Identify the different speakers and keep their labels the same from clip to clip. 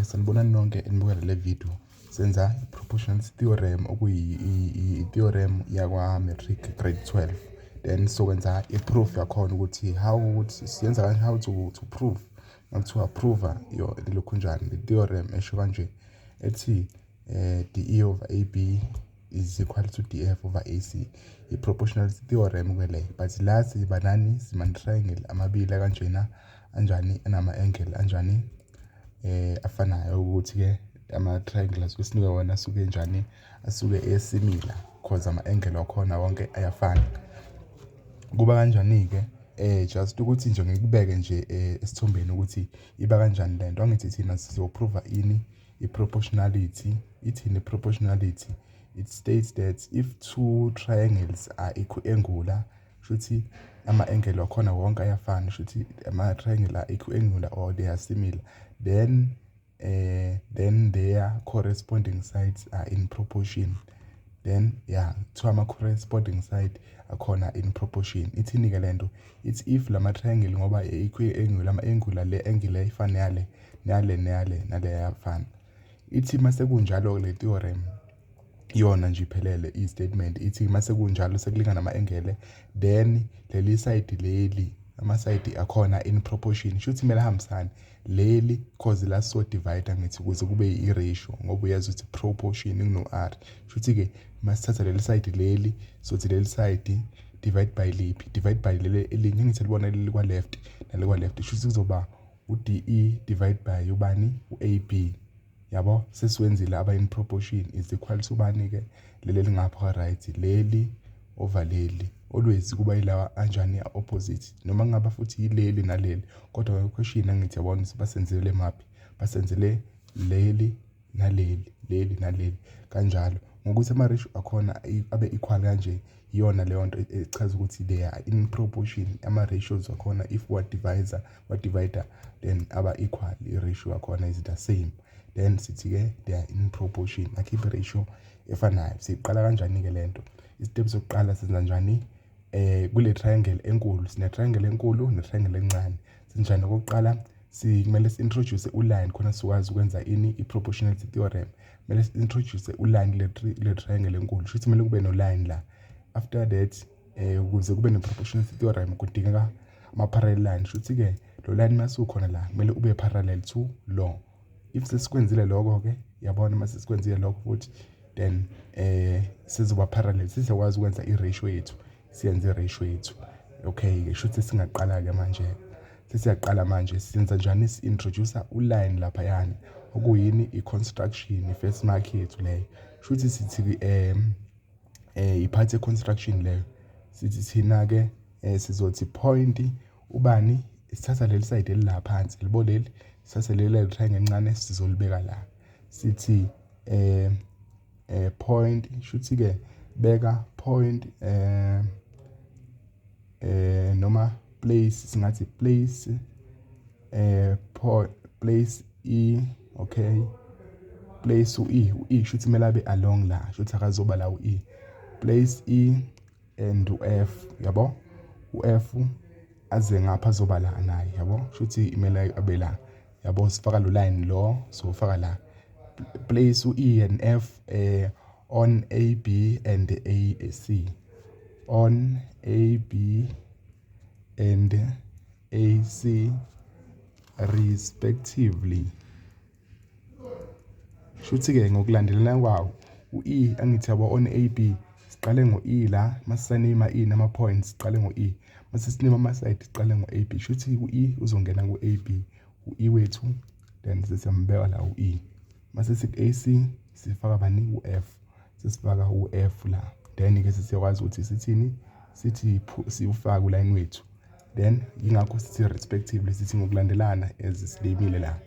Speaker 1: Sanibonani nonke enibukela le video. Senza i-proportionality theorem, okuyi-theorem yakwa-matric grade 12. Then sokwenza i-proof yakhona ukuthi how, ukuthi siyenza kanjani, how to prove. Makuthiwa prove yo lokhunjani le theorem esho kanje ethi DE over AB is equal to DF over AC, i-proportionality theorem ke le. But la siba nani? Sima triangle amabili kanjena, anjani? Anama-angle anjani? Afanayo, ukuthi ke ama triangle asuke sinike wona asuke njani? Asuke e-similar, cause ama-angle wakhona wonke ayafana. Kuba kanjani ke? Just ukuthi nje ngikubeke nje esithombeni ukuthi iba kanjani lento. Angithi thina sizoprova ini? I-proportionality. Ithini i-proportionality? It states that if two triangles are equiangular, shuthi ama-angle wakhona wonke ayafana, shuthi ama-triangle are equiangular or they are similar, then their corresponding sides are in proportion. Then yeah, kuthiwa ama-corresponding side akhona in proportion. Ithini-ke lento? Ithi if lama triangle ngoba equiangular, ama-angular, le angle ifana yale nale nale nale ayafana. Ithi mase kunjalo le theorem yona nje iphelele, i-statement ithi mase kunjalo, sekulingana ama-angle, then leli side leli, ama-side akhona in proportion, shuthi kumele ahambisane leli, cause la so divide ngithi ukuze kube i-ratio, ngoba uyazi ukuthi proportion kuno-r. Shuthi-ke masithatha leli side leli, sothi leli side divide by liphi? Divide by leli elinye. Ngithi libona leli kwa left nale kwa left, shuthi kuzoba u-DE divide by ubani? U-AB, yabo. Sesiwenzile aba in proportion, is equal to ubani-ke? Leli elingapha kwa-right, leli over leli. Always kuba yilawa anjani? Opposite, noma kungaba futhi yileli naleli, kodwa question angithi yabona ukuthi basenzele maphi? Basenzele leli naleli, leli naleli, kanjalo ngokuthi ama-ratio akhona abe equal kanje. Iyona leyo nto echaza ukuthi they are in proportion, ama-ratios akhona. If wa-divide, wa-divide, then aba equal, i-ratio yakhona is the same, then sithi-ke they are in proportion, akhiphe ratio efanayo. Siyiqala kanjani-ke lento? I-step sokuqala senza njani? Kule triangle enkulu, sine triangle enkulu ne triangle encane. Sinjani? Okokuqala kumele si-introduce u-line khona sikwazi ukwenza ini? I-proportionality theorem. Kumele si-introduce u-line kule triangle enkulu, shuthi kumele kube no-line la. After that, ukuze kube ne-proportionality theorem kudingeka ama-parallel line. Shuthi-ke lo line masukhona la kumele ube parallel to lo. If sesikwenzile lokho-ke, yabona, mase sikwenzile lokho futhi, then sizoba parallel, sizokwazi ukwenza i-ratio yethu, siyenze i-ratio yethu. Okay-ke, shuthi singaqala-ke manje, sesiyaqala manje. Senza njani? Si-introduce u-line laphayana, okuyini? I-construction, i-first mark yethu leyo. Shuthi sithi i-part ye-construction leyo. Sithi thina-ke sizothi point ubani? Sithatha leli side elila phansi libo leli, sithathe leli triangle encane, sizolibeka la. Sithi point, shuthi ke beka point noma place, singathi place, point, place E. Okay, place u-E. U-E shuthi kumele abe along la, shuthi akazoba la u-E. Place E and u-F, yabo, u-F aze ngapha, azoba la naye, yabo, shuthi imele abe la, yabo. Sifaka lo line lo, sofaka la, place u-E and F on AB and AC, on AB and AC respectively. Shuthi-ke ngokulandelana kwawo u-E, angithi yabo, on AB siqale ngo-E la. Masisanima E nama-points, siqale ngo-E. Mase sinima ama-side, siqale ngo-AB. Shuthi u-E uzongena ku-AB, u-E wethu, then sesiyambeka la u-E. Mase siku-AC sifaka bani? U-F. Sesifaka u-F la, then-ke sesiyakwazi ukuthi sithini? Sithi siwufake u-line wethu. Then yingakho sithi respectively, sithi ngokulandelana as silimile la,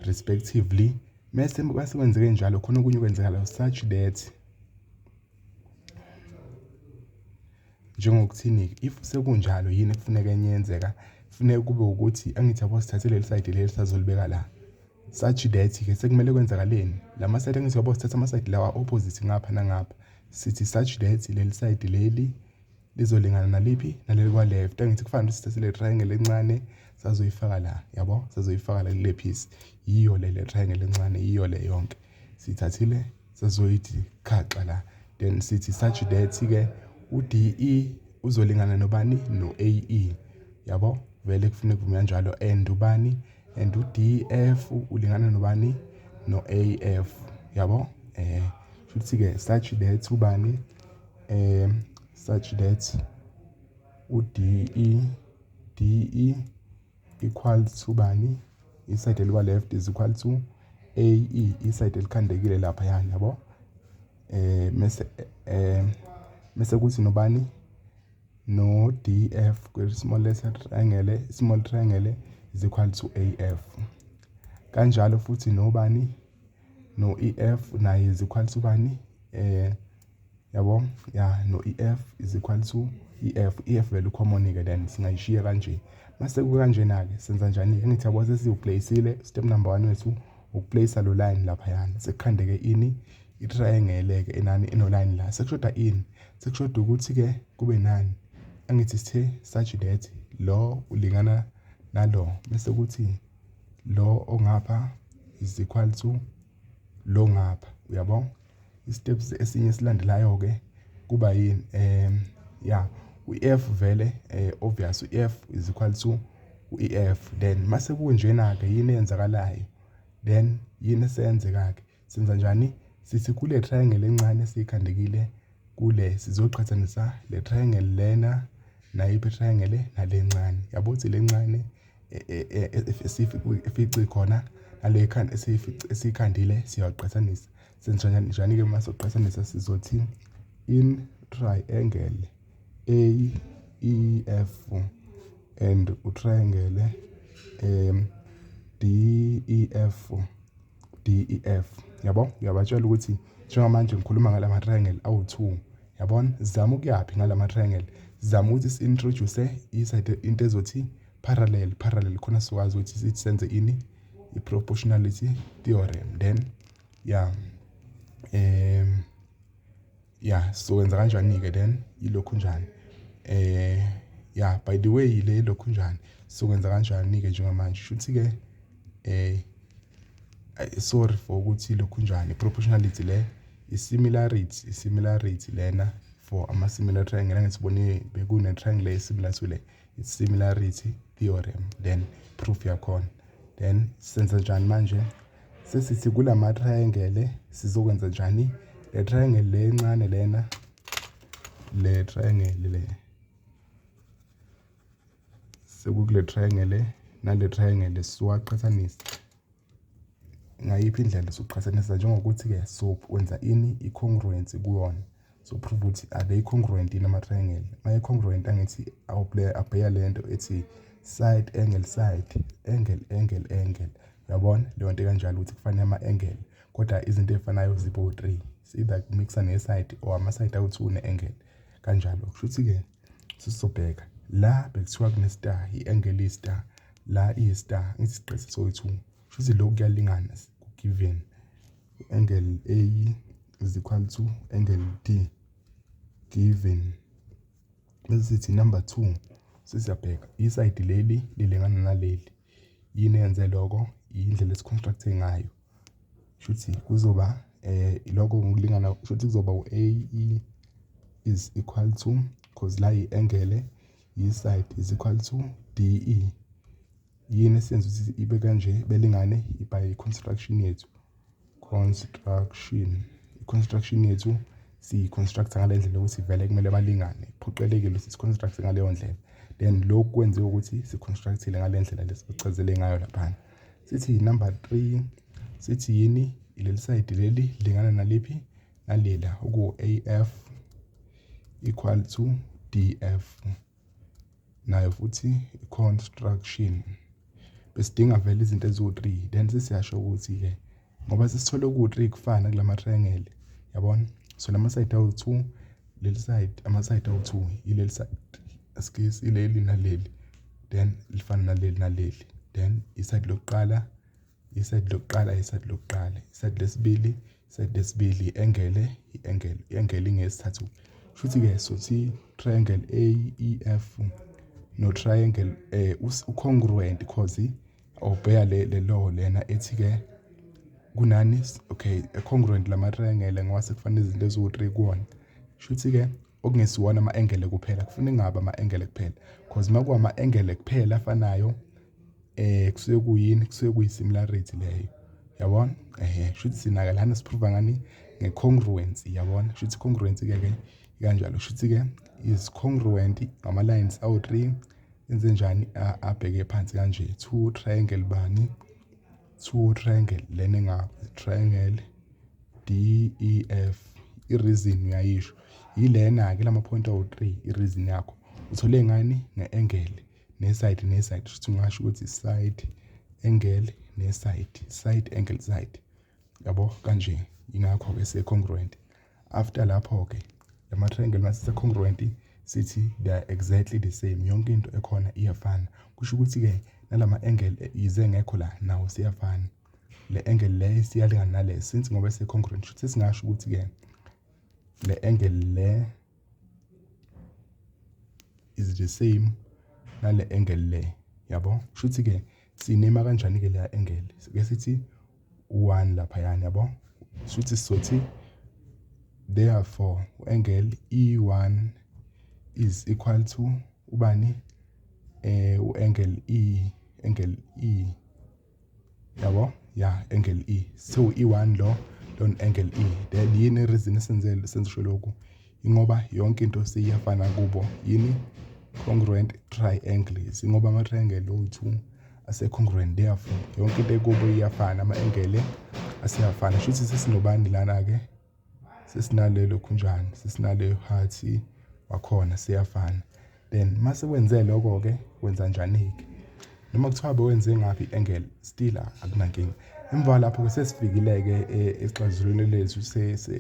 Speaker 1: respectively. Mase kwenzeke njalo, khona okunye okwenzakalayo, such that, njengokuthini? If sekunjalo, yini ekufuneka enye yenzeka? Kufuneka kube ukuthi, angithi yabo, sithathe leli side leli, sazolibeka la, such that-ke sekumele kwenzakaleni? Lama side, angithi yabo, sithatha ama-side lawa opposite ngapha nangapha. Sithi such that leli side leli lizolingana naliphi? Naleli kwa left. Angithi kufana ukuthi sithathe le triangle encane, Sazoyifaka la, yabo, sazoyifaka la kule piece. Yiyo le triangle encane, yiyo le yonke siyithathile, sazoyithi khaxa la. Then sithi such that-ke u-DE uzolingana nobani? No-AE, yabo, vele kufuneka kuvume kanjalo. And ubani? And u-DF ulingana nobani? No-AF, yabo. Futhi-ke such that ubani, such that u-DE, DE equal to bani? I-side eliwa left is equal to AE, i-side elikhandekile laphayana, yabo. Mese kuthi nobani? No DF kwe small letter triangle, small triangle is equal to AF. Kanjalo futhi nobani? No EF naye is equal to bani? Yabo, ya, no EF is equal to EF. EF vele common ke, then singayishiya kanje. Mase kukanjena ke, senza njani? Ngithi yabo, sesiwuplaceile. Step number 1 wethu ukuplace lo line laphayana, sekukhandeke ini? I-triangle ke enani? Eno line la. Sekushoda ini? Sekushoda ukuthi ke kube nani? Angithi sithe such that lo ulingana nalo, bese kuthi lo ongapha is equal to lo ngapha, uyabo. I-steps esinye esilandelayo ke kuba yini? Ya, u-F vele, obvious, u-F is equal to u-EF. Then mase kunjena ke, yini eyenzakalayo then? Yini eseyenzeka ke? Senza njani? Sithi kule triangle encane esiyikhandekile kule, sizoqhathanisa le triangle lena nayiphi triangle? Nale ncane, yabo, ukuthi le ncane efice khona nale esiyikhandile, siyaqhathanisa. Senza njani-ke uma soqhathanisa? Sizothi in triangle AEF and u-triangle DEF, DEF, yabo. Ngiyabatshela ukuthi njengamanje ngikhuluma ngalama triangle awu-2, yabona. Sizama ukuyaphi ngalama triangle? Sizama ukuthi si-introduce i-side, into ezothi parallel, parallel, khona sizokwazi ukuthi sithi senze ini? I-proportionality theorem. Then yeah, yeah, sizokwenza kanjani-ke then? Ilokhu njani? Yeah, by the way, le lokhu njani, sizokwenza kanjani-ke njengamanje? Shuthi-ke, sorry for ukuthi lokhu njani, proportionality le, i-similarity, i-similarity lena for ama-similar triangle. Angithi bekune triangle e-similar to le, it's similarity theorem, then proof yakhona. Then senza njani manje? Sesithi kulama triangle sizokwenza njani? Le triangle le encane lena, le triangle le, sekukule triangle nale triangle, siwaqhathanisa ngayiphi indlela? Sokuqhathanisa njengokuthi-ke so wenza ini? I-congruence kuyona. So prove ukuthi are they congruent yini ama-triangle. Uma i-congruent, angithi abheka le nto ethi side, angle, side, angle, angle, angle, uyabona leyo nto kanjalo, ukuthi kufanele ama-angle, kodwa izinto ey'fanayo zibe u-three. Either kumixa ne-side or ama-side awu-two ne-angle kanjalo. Kusho ukuthi-ke sizobheka la, bekuthiwa kune-star, i-angle iyi-star la, iyi-star, ngithi siqede soyi-two. Kusho ukuthi lokhu kuyalingana. Given angle A is equal to angle D, given, bese sithi number 2, sesiyabheka i-side leli lilingana naleli. Yini eyenze lokho? Indlela esi-construct-e ngayo. Shuthi kuzoba lokho ngokulingana, shuthi kuzoba u-AE is equal to, because la i-angle i-side, is equal to DE. Yini esenza ukuthi ibe kanje, belingane? By construction yethu, construction, i-construction yethu siyi-construct-a ngale ndlela yokuthi vele kumele balingane, kuphoqelekile ukuthi si-construct ngaleyo ndlela. Then lokhu kwenziwe ukuthi si-construct-ile ngale ndlela lesikuchazele ngayo laphana. Sithi number 3, sithi yini? Leli side leli lingana naliphi? Nalela, oku-AF equal to DF. Nayo futhi i-construction, besidinga vele izinto eziwu-3. Then sesiyasho ukuthi-ke ngoba sesithole ku-3 kufana kulama triangle, yabona, so lama side awu-2, leli side, ama side awu-2, ileli side, excuse, ileli naleli, then lifana naleli naleli. Then i-side lokuqala, i-side lokuqala, i-side lokuqala, i-side lesibili, i-side lesibili, i-angle, i-angle, i-angle ingesithathu. Futhi-ke sothi triangle AEF No triangle u-congruent cause obheya le law lena ethi-ke kunani. Okay, congruent lama triangle ngoba sekufanele izinto eziwu-3 kuwona. Shuthi-ke okungesiwona ama-angle kuphela, kufanele kungabi ama-angle kuphela, cause uma kuwama-angle kuphela afanayo, kusuke kuyini? Kusuke kuyi-similarity leyo, yabona. Shuthi sinaka lana, siprova ngani? Nge-congruence, yabona. Shuthi congruence-ke ke kanjalo, shuthi-ke is congruent ngama-lines awu-3 enze njani? Abheke phansi kanje. Two triangle bani? Two triangle lena enga triangle DEF. I-reason uyayisho yilena-ke, lama point awu-3. I-reason yakho uthole ngani? Nge-angle ne-side ne-side. Shuthi ungasho ukuthi side, angle ne-side, side, angle, side, yabo, kanje. Ingakho-ke se-congruent. After lapho-ke, lama triangle mase congruent, sithi they are exactly the same, yonke into ekhona iyafana. Kusho ukuthi-ke nalama angle yize ngekho la, nawo siyafana. Le angle le siyalingana nale, since ngoba se-congruent. Shuthi singasho ukuthi-ke le angle le is the same nale angle le, yabo. Shuthi-ke sinema kanjani-ke leya angle? Ke sithi u-1 laphayana, yabo. Shuthi sizothi therefore angle E1 is equal to ubani? U-angle E, angle E, yabo, ya, angle E. So E1 lo angle E. Then yini reason esenze senzisho lokhu? Ingoba yonke into seyiyafana kubo. Yini? Congruent triangles. Ingoba ama triangle owu-2 ase-congruent, therefore yonke into ekubo iyafana, ama-angle asiyafana. Shuthi sesinobani lana-ke? Sesinalelo khunjani, sesinaleyo heart wakhona, siyafana. Then mase wenze lokho-ke, wenza njani-ke? Noma kuthiwa bewenze ngaphi i-angle, still akunankinga. Emva lapho-ke sesifikile-ke esixazululweni lethu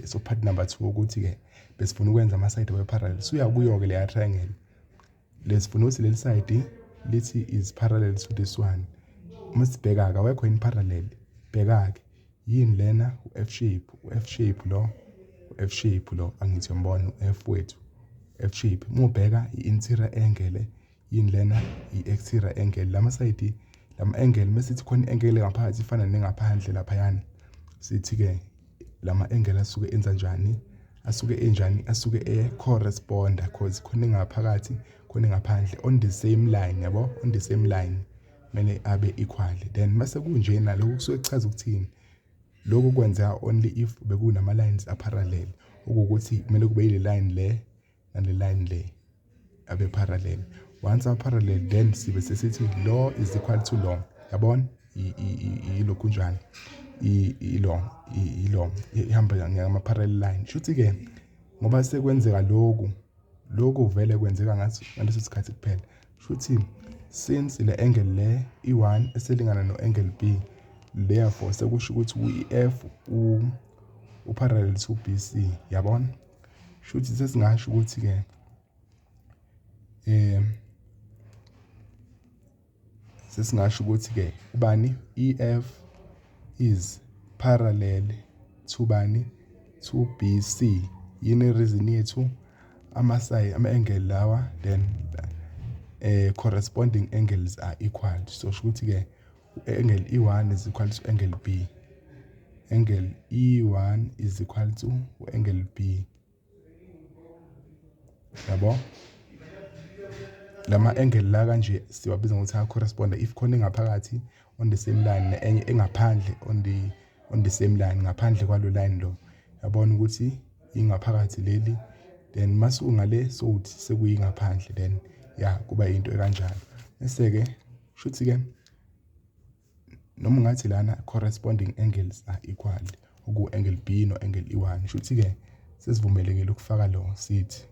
Speaker 1: so part number 2, ukuthi-ke besifuna ukwenza ama-side abe-parallel. Suya kuyo-ke leya triangle lesifuna ukuthi leli side lithi is parallel to this one. Uma sibheka-ke, awekho in parallel. Bheka-ke, yini lena? U-F shape, u-F shape lo, u-F shape lo. Angithi uyambona u-F wethu, F shape? Uma ubheka i-interior angle, yini lena? I-exterior angle. Lama side, lama angle, mesithi khona i-angle ngaphakathi ifana nengaphandle laphayana, sithi-ke lama angle asuke enza njani? Asuke enjani? Asuke e-corresponda, cause khona engaphakathi, khona engaphandle on the same line, yabo, on the same line, kumele abe equal. Then mase kunjena, lokhu kusuke kuchaza ukuthini? Lokhu kwenzeka only if bekunama lines a-parallel, okuwukuthi kumele kube yile line le nale line le abe parallel. Once a parallel, then sibe sesithi lo is equal to lo, yabona. Ilokhu njani? Ilo ilo ihamba ngama parallel line. Shuthi ke ngoba sekwenzeka lokhu, lokhu vele kwenzeka ngaso ngaleso sikhathi kuphela. Shuthi since le angle le i1 eselingana no angle B, therefore sekusho ukuthi u-EF u parallel to BC, yabona. Shuthi sesingasho ukuthi ke sesingasho ukuthi ke ubani? EF is parallel to bani? To BC. Yini reason yethu? Ama side, ama angle lawa, then corresponding angles are equal. So sho ukuthi ke angle E1 is equal to angle B, angle E1 is equal to angle B, yabo. Lama angle la kanje siwabiza ngokuthi aya-corresponda if khona engaphakathi on the same line nenye engaphandle on the same line, ngaphandle kwalo line lo. Yabona ukuthi ingaphakathi leli, then mase ungale sowuthi sekuyingaphandle, then ya, kuba into ekanjalo. Bese ke shuthi ke noma ungathi lana corresponding angles are equal, oku angle B no angle E1. Shuthi ke sesivumelekile ukufaka lo, sithi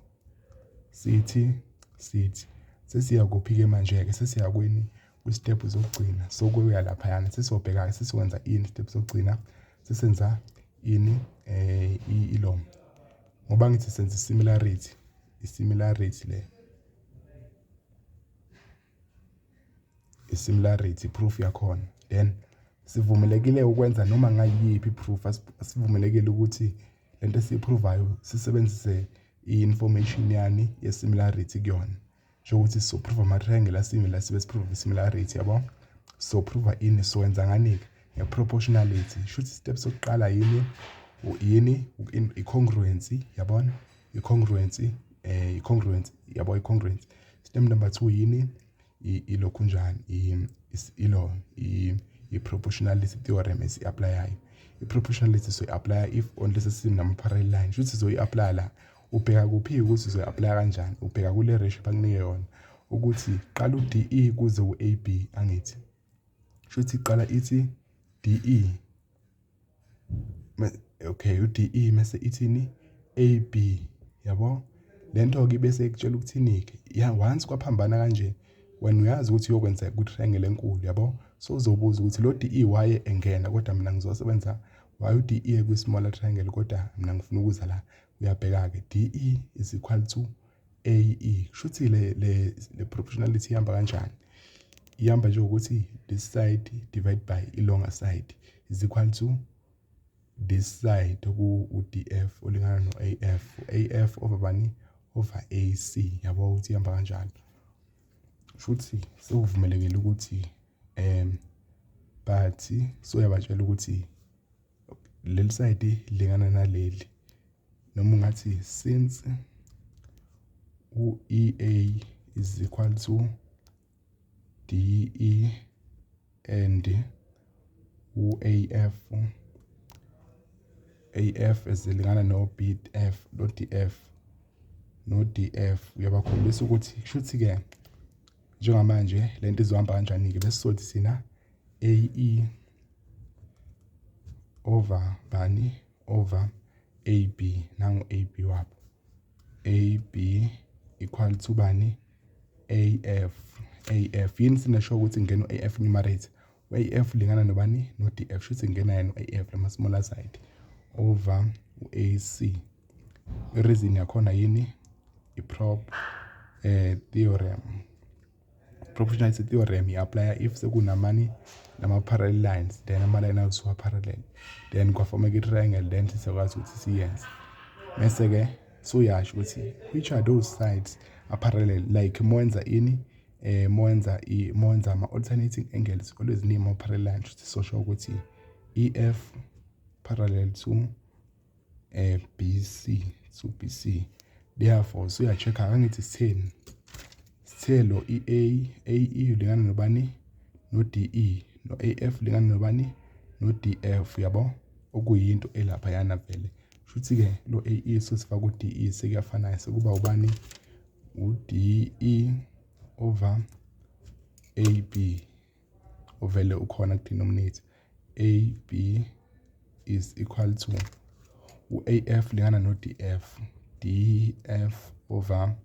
Speaker 1: sesiya kuphi ke manje ke? Sesiya kweni? Kwi-step zokugcina. Sokuya laphayana, sesizobheka, sesiwenza ini step sokugcina? Sesenza ini? Ilo ngoba ngithi senza similarity, i-similarity le, i-similarity proof yakhona. Then sivumelekile ukwenza noma ngayiphi proof. Asivumelekile ukuthi lento esiyiprovayo sisebenzise i-information yani ye-similarity kuyona. Njengokuthi sizoprova ama-triangle a-similar, sibe siprova i-similarity, yabo. Sizoprova ini? Sizowenza ngani-ke? Nge-proportionality. Shuthi step sokuqala yini? Yini? I-congruency, yabona? I-congruency, i-congruency, yabo, i-congruency. Step number 2 yini? Ilokhu njani? Ilo i-proportionality theorem esi-applyayo. I-proportionality soyi-applya if only sesinama-parallel line. Shuthi sizoyi-applya la. Ubheka kuphi ukuthi uzoyi-applya kanjani? Ubheka kule ratio bakunike yona ukuthi qala u-DE kuze u-AB, angithi. Shuthi qala ithi DE, okay, u-DE mase ithini? AB, yabo. Lento-ke bese ikutshela ukuthini-ke? Ya, once kwaphambana kanje, wena uyazi ukuthi uyokwenzeka ku-triangle enkulu, yabo. So uzobuza ukuthi lo DE waye engena, kodwa mina ngizosebenza why u-DE kwi-smaller triangle, kodwa mina ngifuna ukuza la. Uyabheka-ke, DE is equal to AE. Kushuthi le proportionality ihamba kanjani? Ihamba njengokuthi this side divide by i-longer side is equal to this side, oku-DF olingana no-AF, AF over bani? Over AC, yabo, ukuthi ihamba kanjalo. Shuthi sekuvumelekile ukuthi but so uyabatshela ukuthi leli side lingana naleli, noma ungathi since u-EA is equal to DE and u-AF, AF ezilingana no-BF, no-DF, no-DF, uyabakhombisa ukuthi kushuthi-ke njengamanje lento izohamba kanjani-ke. Bese sothi sina AE over bani? Over AB. Nangu AB wabo, AB equal to bani? AF. AF yini? Sinasho ukuthi ngena u-AF numerator, u-AF lingana nobani? No-DF. Shuthi ngena yena u-AF lama smaller side over u-AC. I-reason yakhona yini? I-prop theorem, proportionality theorem i-applya if sekunamani? Nama-parallel lines, then ama-line awu parallel, then kwafomeka i-triangle, then sisakwazi ukuthi siyenze. Mese-ke suyasho ukuthi which are those sides a-parallel, like mowenza ini, mowenza ama-alternating angles, always need ama-parallel lines. Sisosho ukuthi EF parallel to BC, to BC, therefore suya-check-a, angithi sitheni? Sithe lo EA, AE lingana nobani? No-DE. No-AF lingana nobani? No-DF, yabo, okuyinto elaphayana vele. Shuthi-ke lo AE sosifaka u-DE, sekuyafana, sekuba ubani? U-DE over AB ovele ukhona ku-denominator. AB is equal to u-AF lingana no-DF, DF over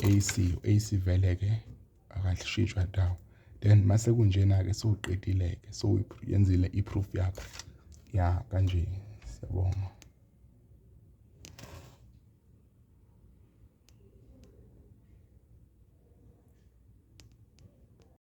Speaker 1: AC. AC vele-ke akashintshwa ndawo. Then mase kunjena-ke, sowuqedile-ke, sowuyenzile i-proof yakho ya kanje. Siyabonga.